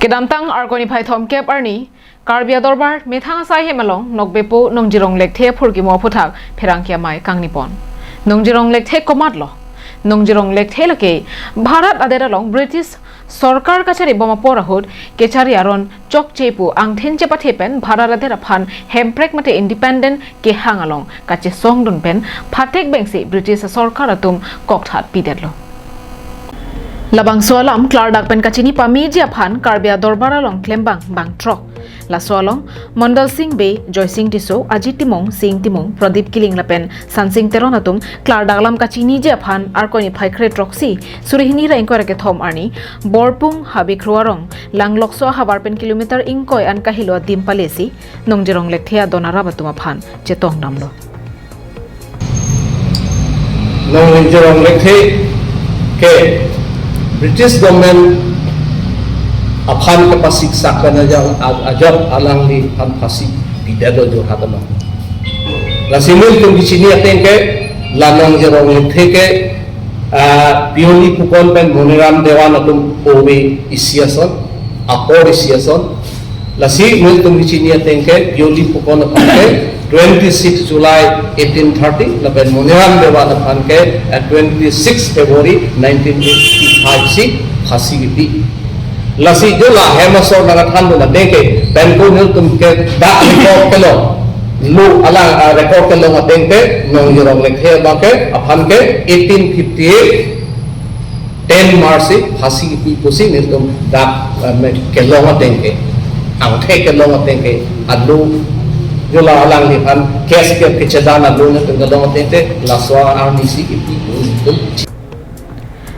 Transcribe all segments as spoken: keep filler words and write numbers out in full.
Kedamtang Arkoi niphai thomkep arni Karbi Adorbar methang asai hem along Nokbepo Nongjirong Lekthe aphurkimo aphuthak pherangke amei kangnipon. Nongjirong Lekthe komatlo? Nongjirong Lekthe lake Bharat adet along British sorkar kachari bom apor ahut kechari aron chokche pu angthin chepathe pen Bharat adet aphan hemprek mate independent kehang along kachesongdun pen phatek bengsi British sorkar atum kokthat pidetlo. Labangso alam klardak pen kachini pameji aphan Karbi Adorbar along klembang bangthrok. Laso along Mondol Sing Bey, Joy Sing Tisso, Ajit Timung, Sing Timung, Pradip Killing lapen Sansing Teron atum klardak alam kachiniji aphan Arkoi niphai kre throksi suri hini ra ingkoi ra kethom arni Borpung Habe Kro arong Langlokso ahavar pen kilometer ingkoi an kahelo adim palesi Nongjirong Lekthe adon arap atum aphan chetongdamlo. Nongjirong Lekthe ke British government aphan kepasik sak pen ajang ajat alangliphan phasi pidetlo Jorhat along. Lasi nelitum kechini ateng ke la Nongjirong Lekthe ke ah, Pioli Phukan pen Moniram Dewan atum ove isi ason, apor isi ason. Lasi nelitum kechini ateng ke Pioli Phukan aphan ke twenty six July eighteen thirty, lapen Moniram Dewan aphan ke eh, twenty six February nineteen eighty five si phasi kipi. Lasi jo la hem asor nang thandun ateng ke pen ko nelitum ke dak record kelong, lo alang ah, record kelong ateng ke Nongjirong Lekthe abang ke aphan ke eighteen fifty eight ten March si phasi kipi pusi nelitum dak ah, me- kelong ateng ke, angthek kelong ateng ke, alo jo la alangliphan case ke kechedan alo nelitum kelong ateng ke laso arni si kipi pu nelitum.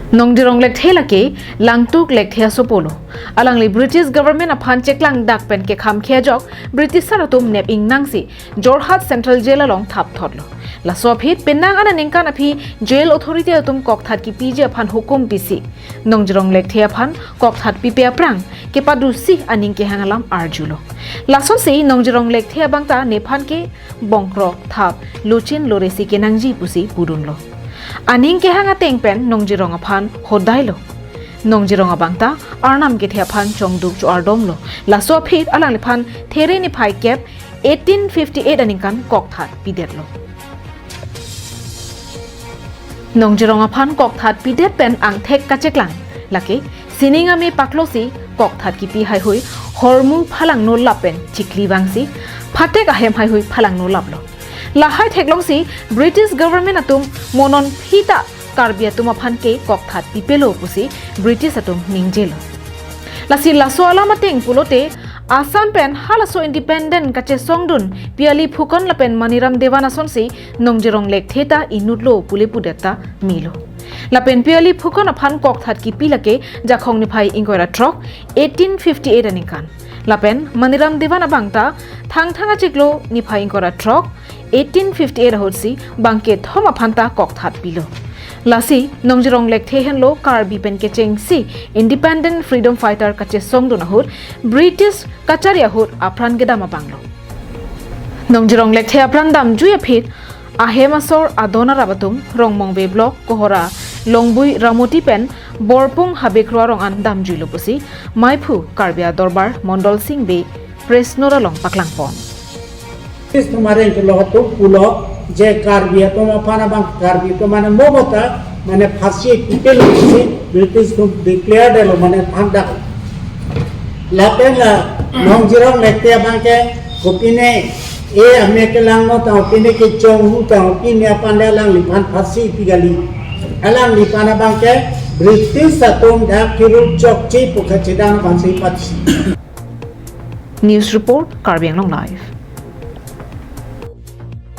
Nongjirong Lekthe lake Langtuk Lekthe asopo lo. Alangli British government aphan cheklangdak pen kekham khejok British sar atum nep ingnangsi Jorhat Central Jail along thapthotlo. Laso aphi penang aningkan aphi jail authority atum kokthat kipiji aphan hukum pisi Nongjirong Lekthe aphan kokthat pipe aphrang kepadusi aning kehang alam arjulo. Lasonsi Nongjirong Lekthe abang ta nephan ke bongkrok thap luchin loresi kenangji pusi pudunlo. Aning kehang ateng pen Nongjirong aphan hodailo. Nongjirong abang ta Arnam kethe aphan chongduk cho-ardomlo. Laso aphi alangliphan There niphai kep eighteen fifty eight aningkan kokthat pidetlo. Nongjirong aphan kokthat pidet pen angthek kacheklang lake sining ame paklosi kokthat kipi haihui hormu phalangno lap pen chikli vangsi phatek ahem haihui phalangno laplo. Lahai theklongsi British government atum monon phita Karbi atum aphan ke kokthat pipelo pusi British atum ningjelo. Lasi laso alam ateng pulote Assam pen halaso independent kachesongdun Pioli Phukan lapen Maniram Dewan asonsi Nongjirong Lekthe ta inutlo pule pudet ta melo. Lapen Pioli Phukan aphan kokthat kipi lake Jakhong niphai ingkoi ra throk eighteen fifty eight aningkan. Lapen Maniram Dewan abang ta Thangthang achiklo niphai ingkoi ra throk eighteen fifty eight ahutsi bangkethom aphan ta kokthat pilo. Lasi Nongjirong Lekthe henlo Karbi pen kechengsi independent freedom fighter kachesongdun ahut British kachari ahut apran kedam abanglo. Nongjirong Lekthe apran damjui aphi ahem asor adon arap atum Rongmongve block Kohora Longbui Ramoti pen Borpung Habe Kro arong an damjuilo pusi Maiphu Karbi Adorbar Mondol Sing Bey press note along paklangpon. British atum areng kelok atum pulo je Karbi atum aphan abang Karbi atum mane mo bota mane phasi pipelo pusi British atum declare detlo mane thandak. Lapen la Nongjirong Lekthe abang ke kopine e ame kelangno ta kopine kechonghu ta kopine aphan le alangliphan phasi pi kali. Alangliphan abang ke British atum dak kiru chokche pu kachedan aphansi patsi. News report, Karbi Anglong Live.